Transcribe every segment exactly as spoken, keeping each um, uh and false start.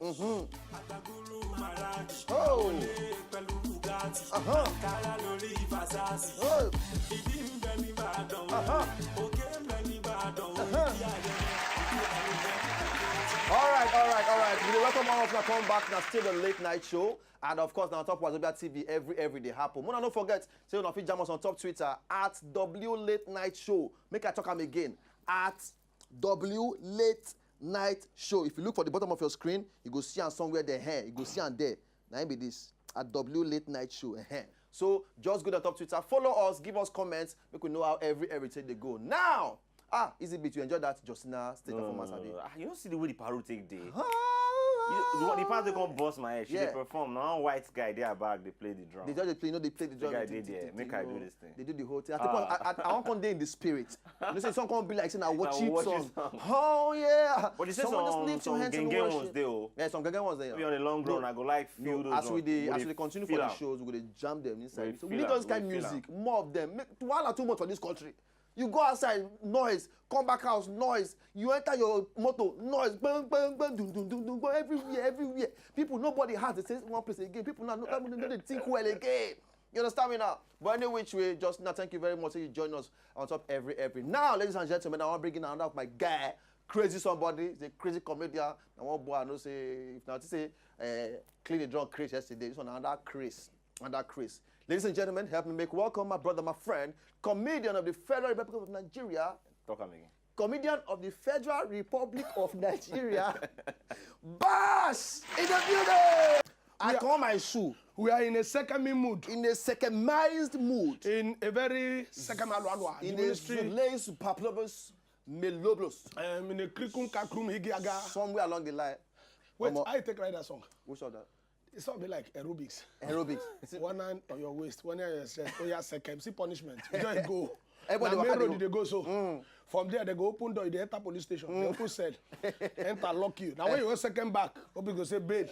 Mm-hmm. Atagulu Maraj, Oh. Pẹ̀lú Bugatti, Uh-huh. Kára lórí Versace, Oh. Ìdí ń bẹ ní Ìbàdàn, Uh-huh. Òkè ń bẹ ní Ìbàdàn, Uh-huh. Ìdí ayẹyẹ, Ìdí ayẹyẹ. All right, all right, all right. We dey welcome all of una come back na still the late night show. And of course, now on top of Wazobia T V, every every day happen. Una no forget, say una fit jam us on top Twitter at W Late Night Show. Make I talk am again, at W Late Night Show. If you look for the bottom of your screen, you go see am somewhere there. Hey, you go see am there. Now be this at W Late Night Show. Eh. So just go on top Twitter, follow us, give us comments, make we know how every every take dey go. Now, ah, easy beat, you enjoy that Justina stage performance, abi? Ah, you don't see the way the Paru take day. Ah. You, the, the part they come bust my head. She Yeah. Dey perform. Now one white guy dey her back, they play the drum. They just dey play, you know, they play the drum. guy They dey do- there. do- Make do- I do- do this thing. They do the whole thing. I think I, I, I won't come there in the spirit. You know, say some come be like saying I worship worship song. Song. Oh yeah. But you say Someone just some, lift your some hands and genge worship. Ones dey o. Yeah, some genge Ones dey. Maybe on the long run, I go like feel No, those as we ones. dey Go as dey we dey continue feel for the am. shows, we go dey jam them inside. dey So we feel need those am, kind we dey feel music, more of them. Make, wahala too much for this country. You go outside, noise. Come back house, noise. You enter your motor, noise. Bang, bang, bang, dum, dum, dum, dum, go everywhere, everywhere. People, nobody has the same one place again. People now no, no, no, no, they think well again. You understand me now? But any which way, just now, thank you very much. Say you join us on top every every. Now, ladies and gentlemen, I want to bring in another of my guy, crazy somebody. He's a crazy comedian. I want boy, I know say if not to say uh, clean the drunk Chris yesterday. This one another Chris, another Chris. Ladies and gentlemen, help me make welcome my brother, my friend, comedian of the Federal Republic of Nigeria, Talk am again. comedian of the Federal Republic of Nigeria, Bash in the building. I Yeah. call my shoe We are in a second me mood. In a secondized mood. In a very second alwalwa. In The a ministry. Zulei Superplobus Meloblos. Um, in a krikun kakrum higiaga. Somewhere along the line. Wait, Omo, I take right that song. Which one? That? It's not be like aerobics. Aerobics. See, One hand on your waist, one hand on your chest. Oh yeah, second. See punishment. You just go. Everybody Na waka main dey road they go so. From there they go open door, they enter police station, they open cell, enter lock you. Now when you go second back, hope you go say bail.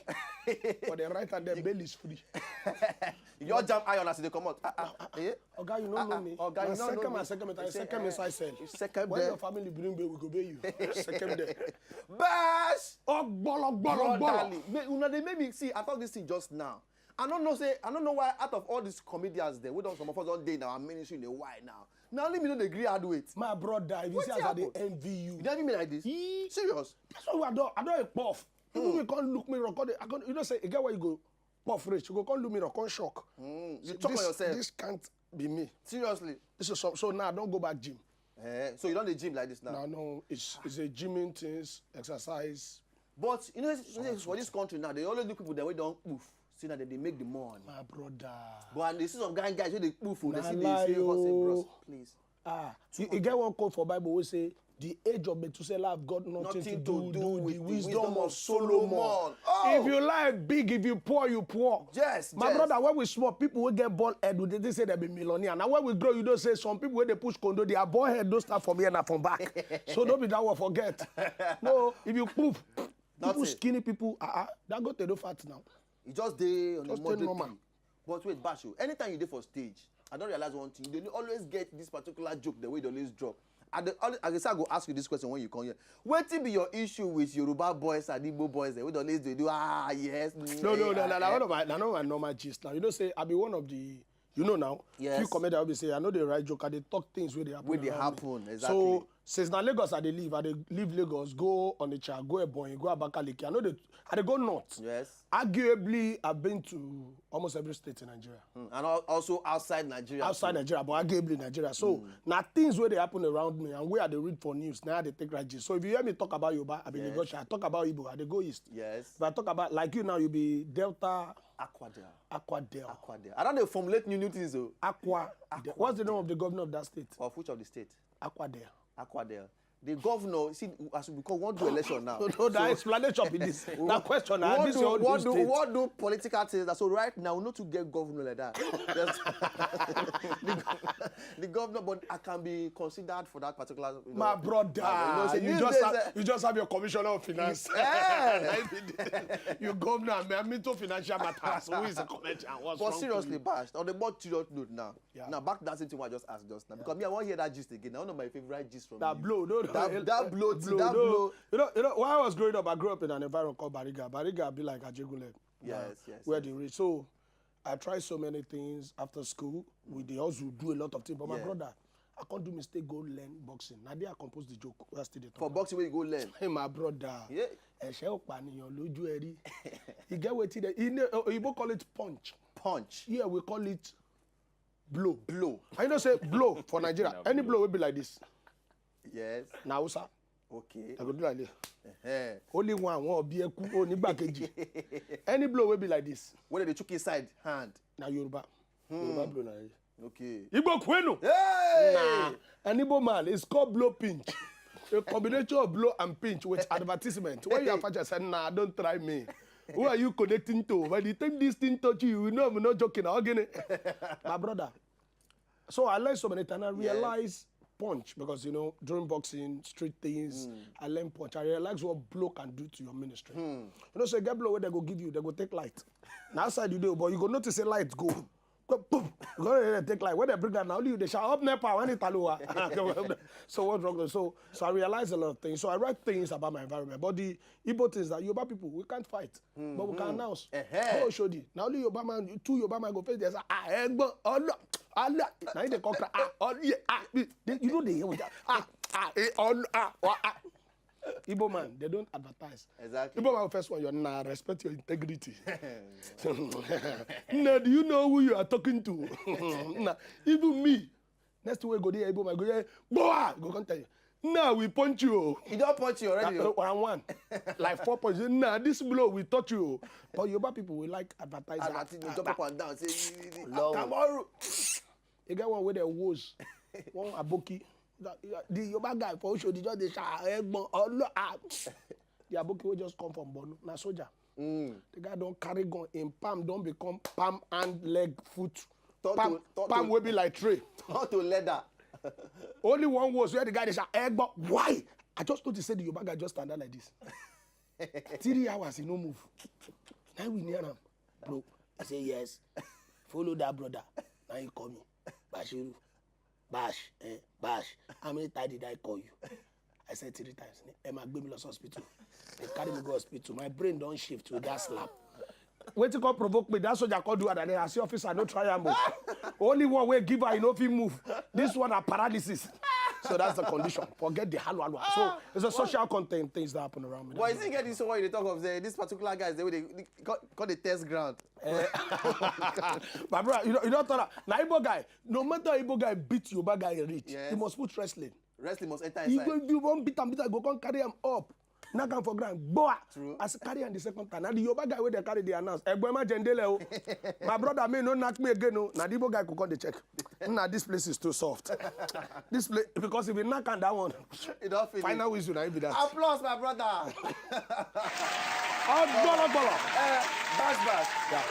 For the right hand, then bail is free. You just jam iron as they come out. Ah, ah, eh? Oga, you no Ah, know ah, me. Oga, you Na no know second, me. I second, I You say, second eh, inside cell. You second When there. Your family bring bail, we go bail you. Second there. Bash! Oh, gbolo, gbolo, gbolo. Brotherly. Make, una dey make me see. I talk this thing just now. I don't know say I don't know why out of all these comedians there, we don't some of us don't dey in our ministry in a while now. Now let me know the agree hard weight. My brother, if you see Wetin as I dey happen? envy you. You never mean like this. Yee. Serious. That's why I don't, I don't puff. People will come look me rock. Come dey- I come, you know say, you get where you go puff rich. You go come look me rock, come shock. You Say, talk on this, yourself. This can't be me. Seriously. This is so, so now I don't go back gym. Eh, so you don't dey gym like this now. No, no, it's, it's a gymming things, exercise. But you know, for this country now, they always look people that way don't move. See now they, they make the money. My brother. But and they see some guy guys where they move for they Na see they lie say, "Hustle, o. Bros, please." Ah, you, you get one quote for Bible wey say the age of Methuselah have got nothing, Nothing to do, to do do with with the wisdom of Solomon. Solomon. Oh! If you like big, if you poor, you poor. Yes, My yes. Brother, when we small, people will get bald head. They, they say they be millionaire. Now when we grow, you don't say some people when they push condo, they are bald head. Don't start from here now from back. So don't be that one forget. No, if you poop, people Nothing. Skinny people, ah, uh, that go to the fat now. You just dey on Just the dey moderate normal. P. But wait, Basho, anytime you dey for stage, I don't realize one thing. You dey always get this particular joke the way they always drop. And the, always, I guess I go ask you this question when you come here. Wetin be your issue with Yoruba boys and Igbo boys? They will always dey do ah yes. No, no, no, no, no, one of my, no, no, my normal gist now. You know, say I be one of the, you know now. Yes. Few comedians will be say I know they write joke, I dey talk things where they happen. Wey dey around me. happen, So exactly. Since na Lagos I dey live, I dey leave Lagos, go Onitsha, go Ebonyi, go Abakaliki. I know they, I dey go north. Yes. Arguably, I've been to almost every state in Nigeria. Mm, and al- also outside Nigeria. Outside too. Nigeria, but arguably Nigeria. So now things where they happen around me and where I dey read for news, now they take right gist. So if you hear me talk about Yoruba, I be Yes. Lagos. I talk about Igbo, I dey go east. Yes. If I talk about, like you now, you be Delta Aquadel. Aquadel. Aquadel. I don't dey formulate new new things though. Aqua. What's the name of the governor of that state? Of which of the state? Aquadel. Aquadel. The governor, see, as we call one do election now. No, no, that explanation be this. That question, ah, What this do, your own what do, state. What do political things that so right now we not to get governor like that. Just- the, the governor, but I can be considered for that particular. You know, My brother, ah, you know, say you these just days, have, eh, you just have your commissioner of finance. Eh. You governor, I'm into financial matters. Who is the commissioner? What's But wrong seriously, with you? Bash, on the more serious note now. Yeah. Now back to that same thing I just asked just now because me I want to hear that gist again. Now one of my favorite gist from That you. blow, no, no, That, Uh, that blow, thing, blow, that no. blow. You know, you know, when I was growing up, I grew up in an environment called Bariga. Bariga be like Ajegunle. Yes, yes, Where yes. they reach. So I tried so many things after school. With the also do a lot of things. But my Yeah. brother, I can't do mistake, go learn boxing. Now there I compose the joke. Where I still dey talk. For boxing, where you go learn. Hey, my brother. Yeah. Ẹ̀ṣẹ̀ ò pànìyàn lójú ẹ rí. You get wetin dey. In the, uh, Igbo call it punch. Punch. Here we call it blow. Blow. I know say blow for Nigeria. Any blow will be like this. Yes. Na Hausa. Okay. I go do like this. Eh. Only one, one be eku, only back. Any blow will be like this. When they chook inside hand. Na Yoruba. Yoruba blow na. Okay. Igbo kwenu. Hey! Nah. An Igbo man is called blow pinch. A combination of blow and pinch with advertisement. When you are father say, nah, don't try me. Who are you connecting to? By the time this thing touch you, you know I'm not joking. Again, my brother. So I learned so many things. And I realized punch because, you know, during boxing, street things, I learned punch. I realized what blow can do to your ministry. You know, so get blow where they go give you, they go take light. Now outside you do, but you go notice a light go. Go, boom. You go there, take light. When they bring that now, only you they shout up nepa when it aloha. So what's wrong? So so I realized a lot of things. So I write things about my environment. But the Igbo things that Yoruba people we can't fight, but we can announce. Ehe. Oh, Shodi. Now only Yoruba man, two Yoruba man go face this. Ah, egbo, olo, ala. Now they come cry. Ah, oh yeah. Ah, they- you know they hear with that. Ah, ah, eh, olo, ah, wa, ah. Igbo man, they don't advertise. Exactly. Igbo man, first one, you nah respect your integrity. Now, do you know who you are talking to? Nah, even me. Next thing we go there, Igbo man go there, boa, go come tell you. Now we punch you. Oh. You don't punch you already. Uh, Oh. Round one, like four points. Nah, this blow we touch you. Oh. But Yoruba people we like advertise. Advertisement, jump up and down. Say, you- you- you- Lord. Kamaru. You get one where they woes. One aboki. The, the Yoruba guy for show the just dey shout, "Egbon, olo, ah." The aboki wey just come from Borno, na soldier. The guy don carry gun, in palm don become palm, hand, leg, foot. Turn Palm, to- turn palm to- wey be like tray. Turn to leather. Only one was where the guy dey shout, "Egbon, why?" I just notice say the Yoruba guy just stand there like this. Three hours he no move. Now we near am, bro. I say yes. Follow that brother. Now he call me, Bashiru. Bash, eh, Bash. How many times did I call you? I said three times. Ẹ máa gbé mi lọ sí hospital. They carry me go hospital. My brain don shift with that slap. Wetin come provoke me? That soldier come do and then I see officer no try am o. Only one wey give her, you no fit move. This one na paralysis. So that's the condition. Forget the halo halo. So it's a social content things that happen around me. But you see, get this one you dey talk of say this particular guy is the way they, they call, call the test ground. My brother, you know, you don't tell her. Na Igbo guy. No matter how Igbo guy beat Yoruba guy reach, Yes. He must put wrestling. Wrestling must enter He inside. go, you won't beat am, beat am, go come carry am up. Knock am for ground. Boa. True. As carry am the second time. Now the Yoruba guy wey they carry the announce. Egbo ma jendele o. My brother, me no knock me again o. Now the Igbo guy could come dey check. Now this place is too soft. This place, because if we knock on that one, You don't feel final it. Whistle na be that. Applause, my brother. Ọgbọlọgbọlọ. Eh, bash bash. Yeah.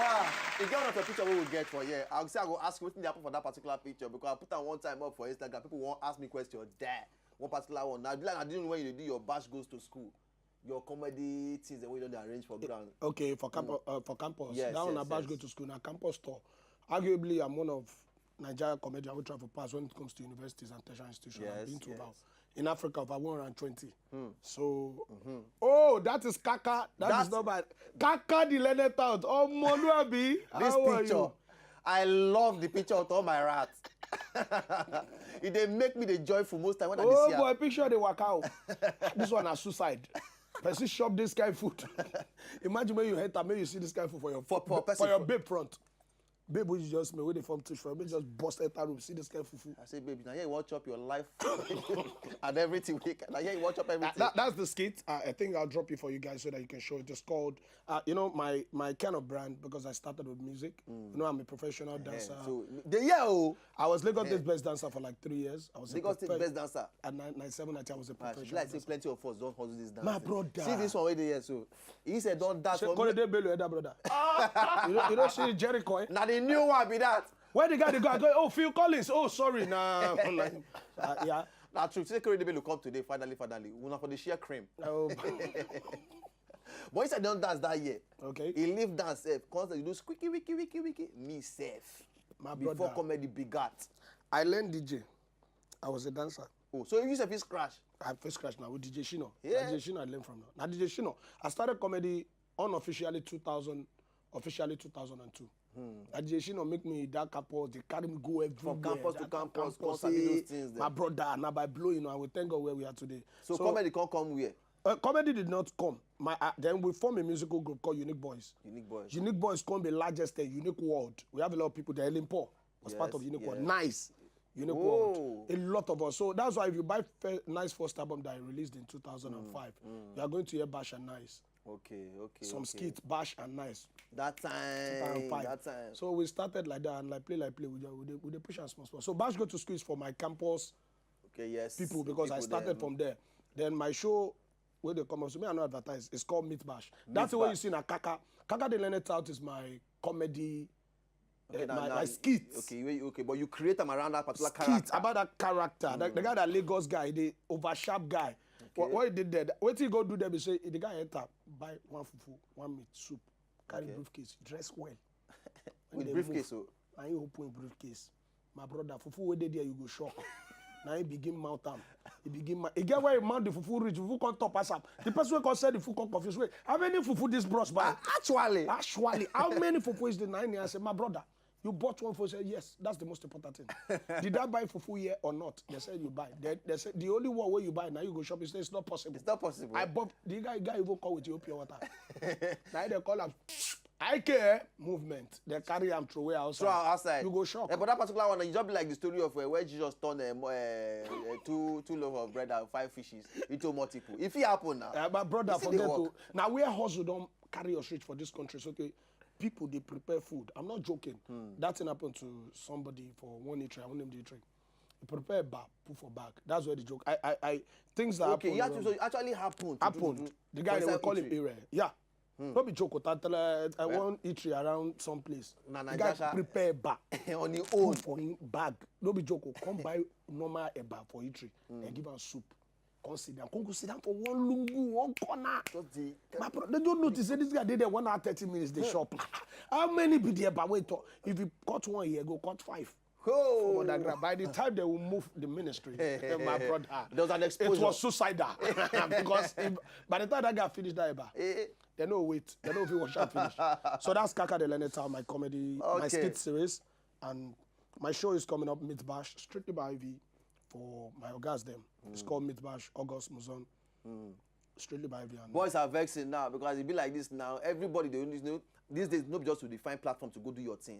Ah, you get one of your picture we will get for here. I'll say I go ask you wetin dey happen for that particular picture because I put am one time up for Instagram. People won't ask me question there. One particular one. Now, like I didn't know when you do your bash goes to school. Your comedy things that we don't arrange for ground. Okay, for campus, uh, for campus. Yes, That one yes, I bash yes. Go to school na campus tour. Arguably, I'm one of Nigeria comedian who travel past when it comes to universities and tertiary institutions. I've Yes, been to yes. About in Africa over one hundred twenty. So, oh, that is Kaka. That That- is not bad. Kaka the learned out. Oh, Moluabi. This How are picture, you? I love the picture with all my rats. It dey make me the joyful most time when I dey Oh see boy, am. Picture dey waka out. This one na suicide. Person shop this kind food. Imagine when you enter, when you see this kind food for your For- for person for your for- babe front. Babe, which just me, where they form tush for me, just bust enter room, see this kind of fufu. I say, baby, now here you want chop your life and everything. We can- Now here you want chop everything. That, that's the skit. I, I think I'll drop it for you guys so that you can show it. It's called, uh, you know, my my kind of brand because I started with music. You know, I'm a professional dancer. So the year oh, I was Lagos State's best dancer for like three years. I was a Lagos State profe- best dancer. At nine, ninety-seven, ninety, I was a Ah, she professional be like say dancer. Plenty of us don hustle this dance. My brother. See this one wey dey here so. He said don dance Say, for Kole me. De Bello, elder brother. You know, you know, see Jericho. Eh? Na the new one be that. Where the guy dey go? I go, oh, Phil Collins. Oh, sorry, nah. Uh, yeah. Na true. Say Kole De Bello come today finally, finally. Una for the share cream. Oh, But he said don dance that year. okay. He leave dance sef. Come say you do squeaky, wiki, wiki, wiki. Me sef. My Before brother. Comedy begat. I learned D J. I was a dancer. Oh, so you sef fit scratch? I first scratch now with D J Shino. Yeah. Na D J Shino I learn from now. Na D J Shino. I started comedy unofficially two thousand, officially two thousand and two. Na D J Shino make me that campus, they carry me go everywhere. From campus to That campus, campus, come sabi eh, those things there. My brother, now by blowing, I will thank God where we are today. So, comedy can't come where? Uh, comedy did not come. My uh, then we form a musical group called Unique Boys. Unique Boys. Unique Boys come the largest uh, Unique World. We have a lot of people there. Ellen Paul was Yes, part of Unique World. yes. Nice. Unique Whoa. World. A lot of us. So that's why if you buy fir- Nice first album that I released in two thousand and five, you are going to hear Bash and Nice. Okay, okay. Some okay. skits, Bash and Nice. That time. two thousand five. That time. So we started like that and like play, like play. We, just, we, dey, we dey push and small, small. So Bash Go to School is for my campus Okay, yes. people because I started from there. Then my show, where they come up to me, I know advertise. It's called Meat Bash. That's the way you Bash. See now, Kaka. Kaka the Learned Tout is my comedy, Okay, uh, now, my, now, my skits. Okay, wait, okay, but you create them around that particular Skits character. About that character. The, the guy, that Lagos guy, the over sharp guy. What, what he did there? What he go do there? Be say the guy enter, buy one fufu, one meat, soup, carry Okay. Briefcase, dress well. When With they briefcase, move, so. Na him open him briefcase. My brother, fufu wey dey there, you go shock. Na him begin mount am. He begin mount. He get where he mount the fufu reach, fufu come top pass am. The person wey come sell the fufu come confuse. Wait, how many fufu this bros buy? Actually. Actually, how many fufu is the nine? I said, my brother, you bought one fufu. He said, yes, that's the most important thing. Did I buy fufu here or not? They said you buy. They, they said the only one where you buy now you go shop. He said it's not possible. It's not possible. I bought the guy. Guy even come with your pure water. Now they call am I K movement. They carry am throw away outside. Throw outside. You go shock. Eh, but that particular one, you just be like the story of uh, where Jesus turned um, uh, uh, two two loaf of bread and five fishes into multiple. If it happen now, Uh, my brother, you see the forget work. To. Now where hustle don't carry your street for this country. So okay, people they prepare food. I'm not joking. Hmm. That thing happened to somebody for one eatery. I won't name the eatery. He prepare bar, put for bag. That's where the joke. I, I, I things that Okay, happen. you have to, um, so it actually happened. To do- happened. do- The guy they for will call him eatery. Ire. Yeah. No be joke. Tatala, I want eatery around some place. Na The Naija guy sha. Prepare bar. On your own. Put for him bag. No be joke. Come buy normal eba for eatery and give am soup. Come sit down. Come go sit down for one lungu, one corner. Just the My bro, they don't notice say this guy dey there one hour thirty minutes. They shop. How many be there? But wait, oh, if you cut one here, go cut five. Oh. From underground. By the time they will move the ministry, my brother, There was an it exposure. Was suicidal because if, by the time that guy finish that eba, Eh, they no wait. They don't even wash and finish. So that's Kaka the Learned Tout, my comedy, my Okay. Skit series, and my show is coming up, Meat Bash, strictly by I V for my ogas them. It's called Meat Bash, August Muzon, strictly by I V. And Boys are vexing now because it be like this now. Everybody they only know these days no be just to define platform to go do your thing.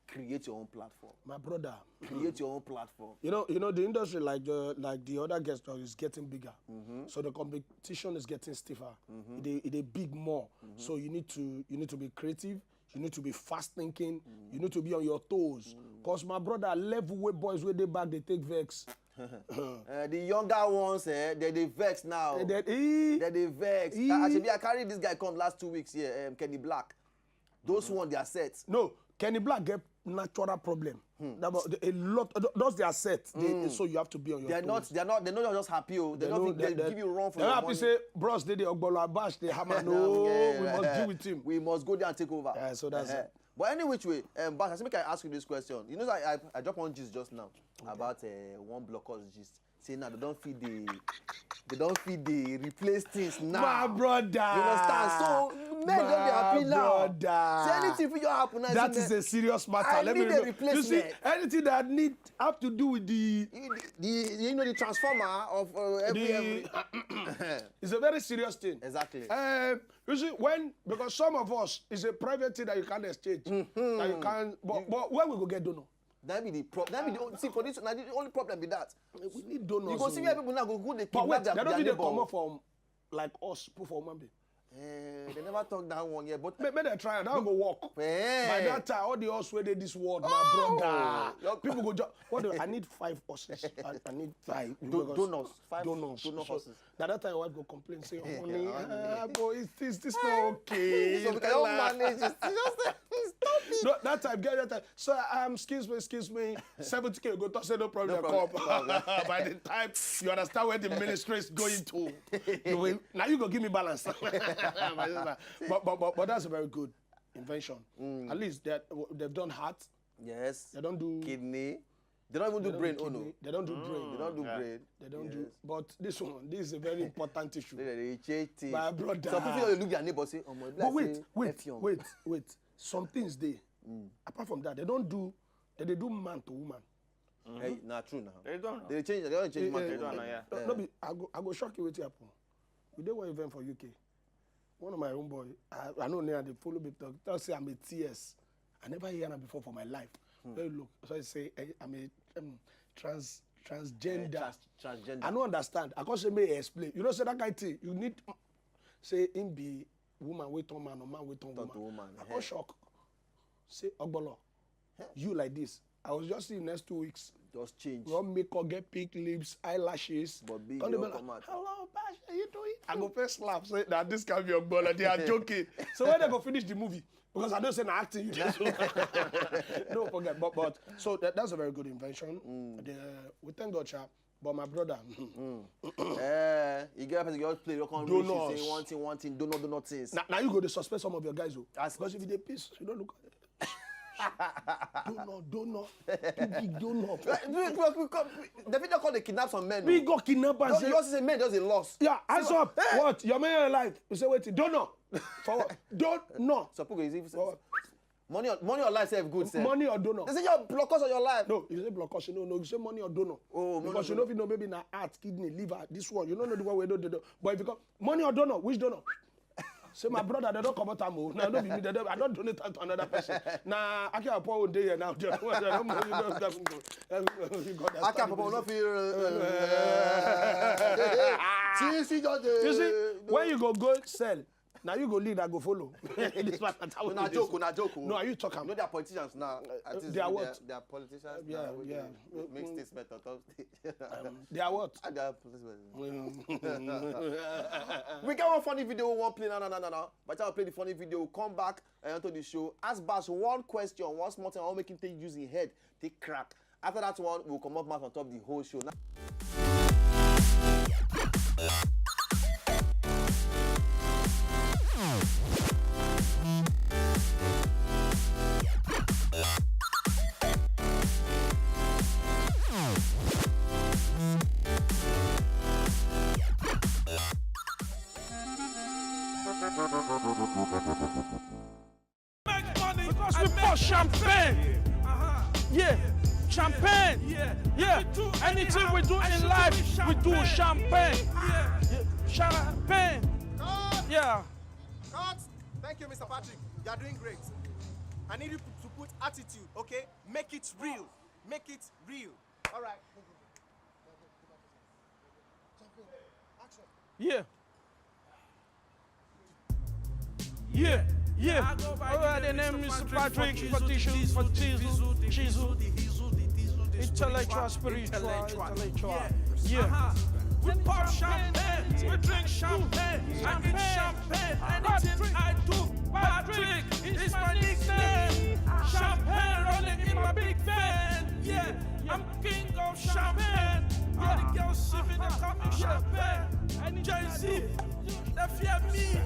Create your own platform. My brother, Create your own platform. You know, you know the industry like the like the other guest is getting bigger. So the competition is getting stiffer. It dey it dey big more. So you need to you need to be creative. You need to be fast thinking. You need to be on your toes. Cause my brother, level way boys where they back they take vex. Uh, the younger ones, eh, they they vex now. They, eh, They they vex. Eh. I, I, should be, I carry this guy come last two weeks here, um, Kenny Black. Those one they are set. No, Kenny Black get natural problem. That, but a lot those they are set. They, So you have to be on your They're toes. Not. They're not. They're not just happy. Oh. They're not. They, give you run for They your don't have money. To say, bros, they the Ogbolo Abash, they hammer. No, we must deal with him. We must go there and take over. Yeah, so that's Uh-huh. It. But anyway, um, but I think I ask you this question. You know, I I, I dropped one gist just now about uh, one blockers gist. Say now they don't feed the they don't feed the replace things now. My brother. You understand? So men don't be My happy now. brother. Say anything fit just happen now. That Say, is a serious matter. I Let need me a know. You see, replacement. Anything that need have to do with the the, the you know the transformer of uh, every, The- every it's a very serious thing. Exactly. Um, you see, when because some of us it's a private thing that you can't exchange, that you can't. But, but where we go get donor? That be the pro- that be the only, see for this now the only problem be that We need donors. you go see Oh. Where people now go go they But wait, kidnap their, they don't their need to neighbor. Come up from like us, put for human being. Eh, they never talk that one yet, but Make, make them try and that go work. Eh. By that time, all the us where they this world, my Oh, brother. your- People go. Ju- what do I need five horses. I, I need five. Do- donors, five donors. Donor So, horses. Now that time, wife go complain say, honey, honey. Ah, boy, is this this not okay? So we can all manage it. Just stop it. No, that time, get that time. So um, excuse me, excuse me. Seventy k go talk say no problem. No problem. Come. By the time you understand where the ministry is going to, you will, now you go give me balance. My sister. But, but but but that's a very good invention. At least they they've done heart. Yes. They don't do Kidney. They don't even do brain, oh no. They don't do brain. They don't do Yeah. brain. They don't do. Yes. But this one, this is a very important issue. They, they change things. My brother. Some people dey look their neighbor say, "Oh my But wait, wait, Effiong." Wait, wait. Some things they. Apart from that, they don't do. They, they do man to woman. Hey, na true now. They don't know. They change. They don't change Eh, man eh, to They don't woman. know, yeah. No, no be. I go. I go shock you with happen. We did one event for U K. One of my own boy. I, I know now they follow me talk. Tell say I'm a T S. I never hear am before for my life. Very look. So I say eh, I'm a um, trans transgender. Eh, trans- transgender. I don't understand. I can't say me explain. You know, say that kind thing. You need say him be woman wait on man or man wait on Turn woman. To woman, I eh. can't shock. Say Ogbolo, you like this. I was just seeing next two weeks. Just change. Your makeup get pink lips, eyelashes. But big, Come you dey be come like, out. "Hello, Bash, how you doing?" I go first laugh. Say that this can be Ogbolo. They are joking. So when they go finish the movie, because I don't say na acting you do. So. No, forget. But but so that, that's a very good invention. The, we thank God, sha. But my brother, Eh, you get person just play. You come reach you Donuts. Say one thing, one thing. Donut, donut things. now, now you go to suspect some of your guys, oh. As- Because if you dey piss, you don't look. Donut, donut, too big donut. Eh, we- we- we come- They fit just call dey kidnap some men. We Oh. go kidnap and Just, say, you just say men just dey lost. Yeah, hands So- up. What? Your man alive. You say wait, donut. For what? Donut. Some people go even say, For what? money, on- money on life sef good sef. Money or donut? They say your blockers on your life. No, you say blockers. No, no, you say money or donor. Oh, money Because or you don't even know maybe na heart, kidney, liver, this one. You don't know the one we don't do. But if you come, money or donor, which donor? Say my brother, they don't come out am o. No, no be me. They don't, I don't donate am to another person. Nah, I can't pour one day here now. They don't, they don't, you don't, you don't, you got that I can't study papa no business. feel. See, see, just dey. You see, when you go go sell, now you go lead, I go follow. This one, I No, na joke, na joke. No, are you talking? You know they are politicians now. I think They are they what? Are, they are politicians Yeah, now. Wey yeah. They make statement on top stage. They are what? And they are policemen. We get one funny video we wan play now, now, now, now, now. By the time we play the funny video, we come back and onto the show. Ask Bash one question, one small thing. I wan make him take use him head, take crack. After that one, we'll come up mouth on top the whole show. Now, Make money because we pour champagne. Yeah, champagne. Yeah, anything we do in life, we do champagne. Yeah, champagne. Yeah. Cut! Thank you, Mister Patrick. You are doing great. I need you to put attitude, okay? Make it real. Make it real. All right. Yeah. Yeah, yeah. All right, the name is Patrick for Tizu, for Tizu, Tizu. Intellectual, spiritual, intellectual. Yeah. We pop champagne, we drink champagne, I eat champagne. Anything I do, Patrick is my nickname. Champagne rolling in my big vein. Yeah, I'm king of champagne. All the girls see me, they call me champagne. Jay-Z, they fear me.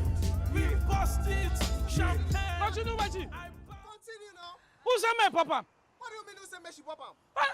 We bust it. Champagne. But you know what? You, Continue now. Who's that man, Papa? What do you mean you say make she pop am? Uh, uh,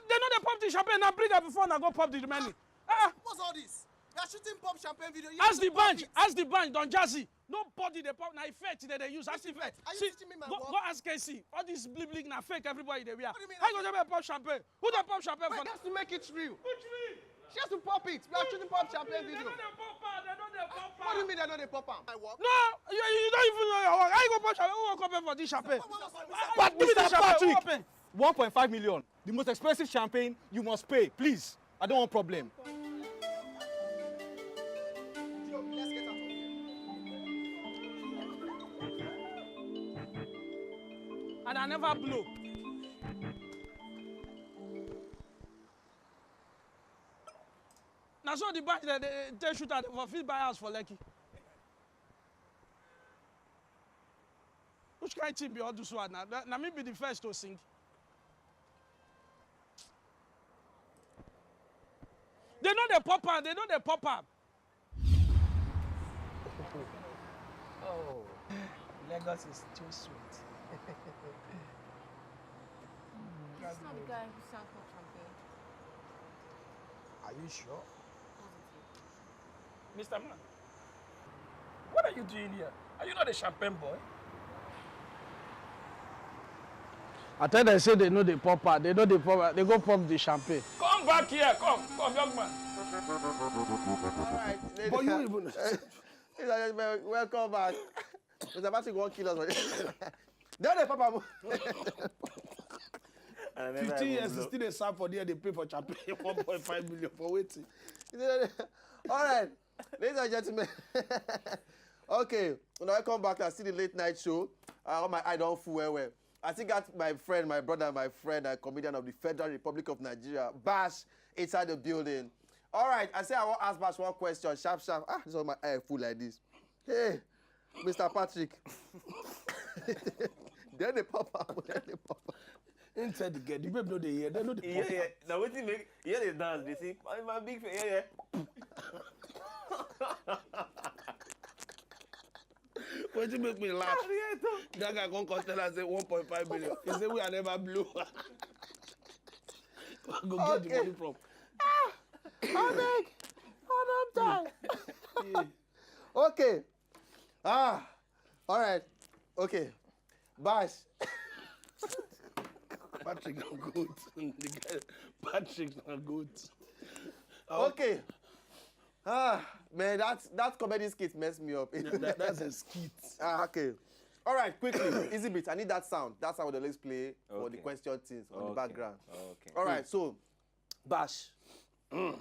they know they pop the champagne. Now bring it before and I go pop the money. Ah, What's all this? You are shooting pop champagne video. You ask the need to pop band. it. Ask the band. Don Jazzy. Nobody they pop. Now fake they, they use. Ask the Which fake? Are you See, teaching me my go, work? Go ask K C. All this bling bling now fake. Everybody they wear. What do you mean How I you gonna pop champagne? Who they pop champagne for? Wait, just to make it real. Which real? She has to pop it. We are shooting pop champagne They video. Know they pop am. They know they pop am. What do you mean they know they pop am? My work. No, you, you don't even know your work. How you go pop champagne? Who go pop for this champagne? What was But give me the Mister champagne. Patrick. Who open? One point five million. The most expensive champagne. You must pay, please. I don't want problem. Yo, let's get out of here. And I never blow. Now so the bank they, they, they shoot at for fit buy house for Lekki. Which kind thing be all this one now? Na, na me be the first to sing. They know they pop up. They know they pop up. Oh, Lagos is too sweet. That's not the guy who sang Pop Champagne. Are you sure? Positive. Mister Man, what are you doing here? Are you not a champagne boy? I tell them say they know the pop out. They know the pop out. They go pop the champagne. Come back here. Come, come, young man. All right, ladies But you and- even Ladies and gentlemen, welcome back. Mister Patrick won't kill us. Then the papa. And I never fifteen even years, blow. Still they serve for there. They pay for champagne. One point five million for waiting. All right, ladies and gentlemen. Okay, now I come back and see the late night show. Uh, all my eye don't full well well. I still got my friend, my brother, my friend, a comedian of the Federal Republic of Nigeria, Bash, inside the building. All right, I say I want ask Bash one question, sharp sharp. Ah, this one my eye full like this. Hey, Mister Patrick. Then the pop up, then the pop up. Inside the girl, the babe no dey hear. They know the Yeah, pop. Yeah. Now what you make? Yeah, they dance. They see. I'm a big fan. Yeah, yeah. Wetin make me laugh? That guy come come tell us say one point five million. He say we are never blue. Go get the Okay. Money from. Abeg, I don't die. Okay. Ah, all right. Okay. Bash. Patrick na good. The guy, Patrick na good. Okay. Ah, man, that that comedy skit messed me up. That, that's a skit. Ah, okay. All right, quickly, easy bit. I need that sound. That's how they always play for the Okay. question things on the Okay. Background. Okay. All right, so Bash. You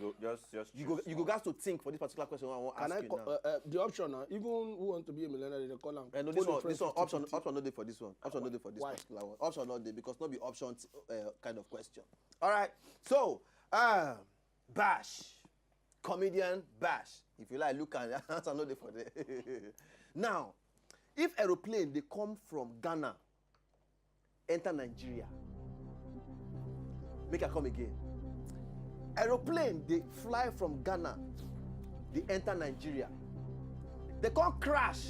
go just just You go choose you go one. Got to think for this particular question I want to Can ask I you call, now. Uh, uh, the option now? Even who want to be a millionaire, they call am. Eh, no, this Call one, the this one friend option, fifty fifty. Option not there for this one. Option not there for this Why? Particular one. Option not there because not be option uh, kind of question. All right. So, uh, Bash, comedian Bash. If you like, look at answer not there for there. Now, if aeroplane they come from Ghana, enter Nigeria. Make I come again. Aeroplane they fly from Ghana, they enter Nigeria. They come crash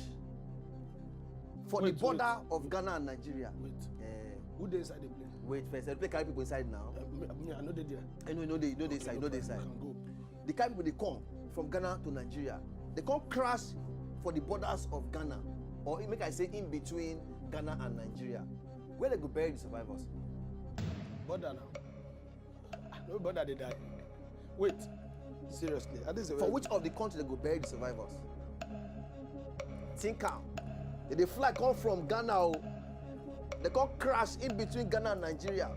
for Wait, the border of Ghana and Nigeria. Wait. Eh, Who dey inside the plane? Wait first, aeroplane carry people inside now. Uh, me, me, I know they there. I know, no, they, no, they side, no, they side. Can go. The kind people they come from Ghana to Nigeria, they come crash for the borders of Ghana, or make I say in between Ghana and Nigeria. Where they go bury the survivors? Border now. No border they die. Wait. Seriously, that is a For which of the country they go bury the survivors? Think am. They dey fly come from Ghana, oh. They come crash in between Ghana and Nigeria.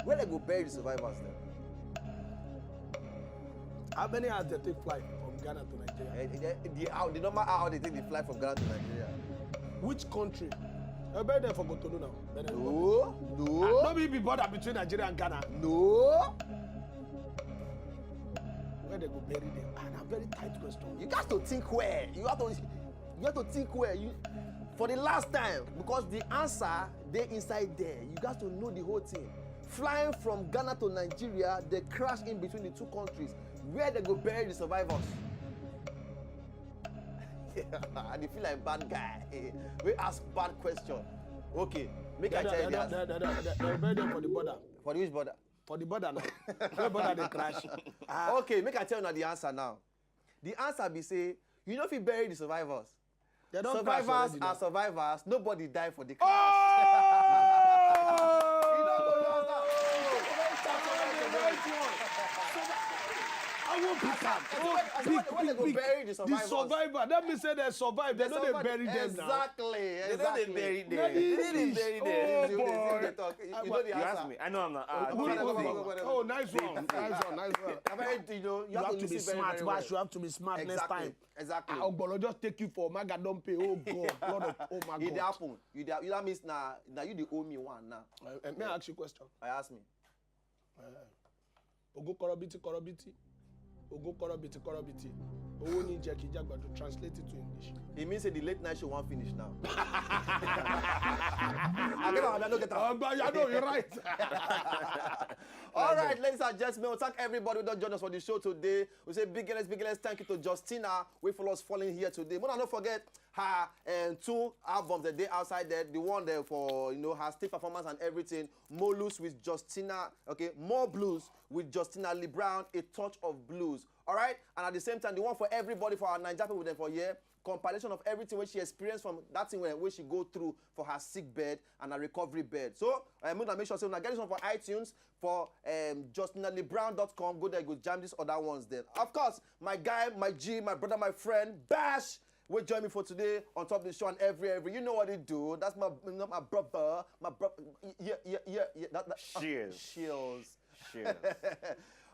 Where they go bury the survivors then? How many hours they take fly from Ghana to Nigeria? Eh, eh, the, how, the normal hour they take the flight from Ghana to Nigeria. Which country? I bet them for Cotonou now. Benin No, Republic. No. No be be border between Nigeria and Ghana. No. Where they go bury them? And a very tight question. You got to think where. You have to. You have to think where. You for the last time, because the answer they inside there. You got to know the whole thing. Flying from Ghana to Nigeria, they crash in between the two countries. Where they go bury the survivors? I dey feel like bad guy. We ask bad question. Okay, make I tell you the answer. They bury them for the border. For which border? For the border now. Where border they crash? Okay, make I tell you now the answer now. The answer be say you no fit bury the survivors. They don't crash Survivors already are now. Survivors. Nobody die for the crash. Oh! You don't know the answer. I won't pick am. I say, when, I say, when, when they go bury the The survivors. Survivor. That means say they survive. They They know they survive. Bury them now. Exactly. They know they Exactly. bury They them. They know they finish. bury Oh, them. You, you, boy. you, talk. You know the You ask answer. me. I know I'm not. Oh, Uh, good, fifty. good, good. Oh, nice one. Nice one. Nice one. I've already, you know, you, You have to be very, smart, very Bash. You well. Have to be smart next Exactly. Time. Exactly. Ah, Ogbolo just take you for maga don pay. Oh God, Lord of, oh my It God. Happen. You dey, you that means now, now you dey owe me one now. Uh, uh, may I ask you a question? I ask me. Uh, Ogo korobiti korobiti. Ogo korobiti korobiti. Owó ní jẹ́ kí jágbá to translate it to English. It means say the late night show won't finish now. I get am, I no get am. Ọgbà, I know you're right. All right, ladies and gentlemen, we thank everybody who don join us for the show today. We say big, big, big thank you to Justina. We follow us falling here today. But don't forget, Her um, two albums that they outside there, the one there for you know her stage performance and everything. Molus with Justina, okay, More Blues with Justina Lee Brown, A Touch of Blues. All right, and at the same time, the one for everybody for our Naija people then for here, compilation of everything wey she experienced from that thing wey wey she go through for her sick bed and her recovery bed. So uh, make una make sure say una get this one for iTunes for um, justinalebrown.com. Go there, go jam these other ones there. Of course, my guy, my G, my brother, my friend, Bash, will join me for today on top of the show and every every. You know what he do? That's my you know, my brother, my brother. Yeah, yeah, yeah, yeah. That, that, Cheers. Cheers. Cheers.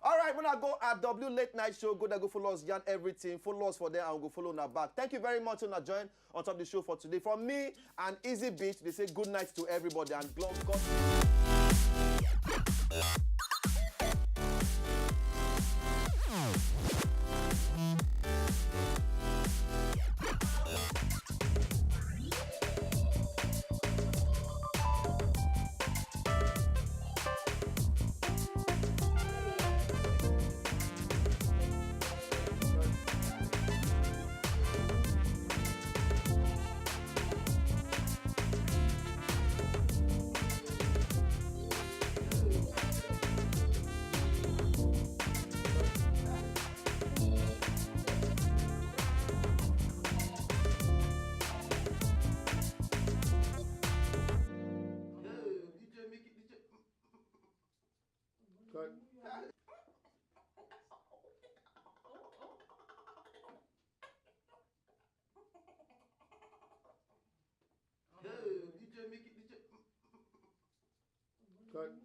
All right, when I go at W Late Night Show, go there, go follow us, yarn everything. Follow us for there, and we'll go follow on our back. Thank you very much, when I join on top of the show for today. From me and Easy Beach, they say good night to everybody and Glove God. Cut. Cut.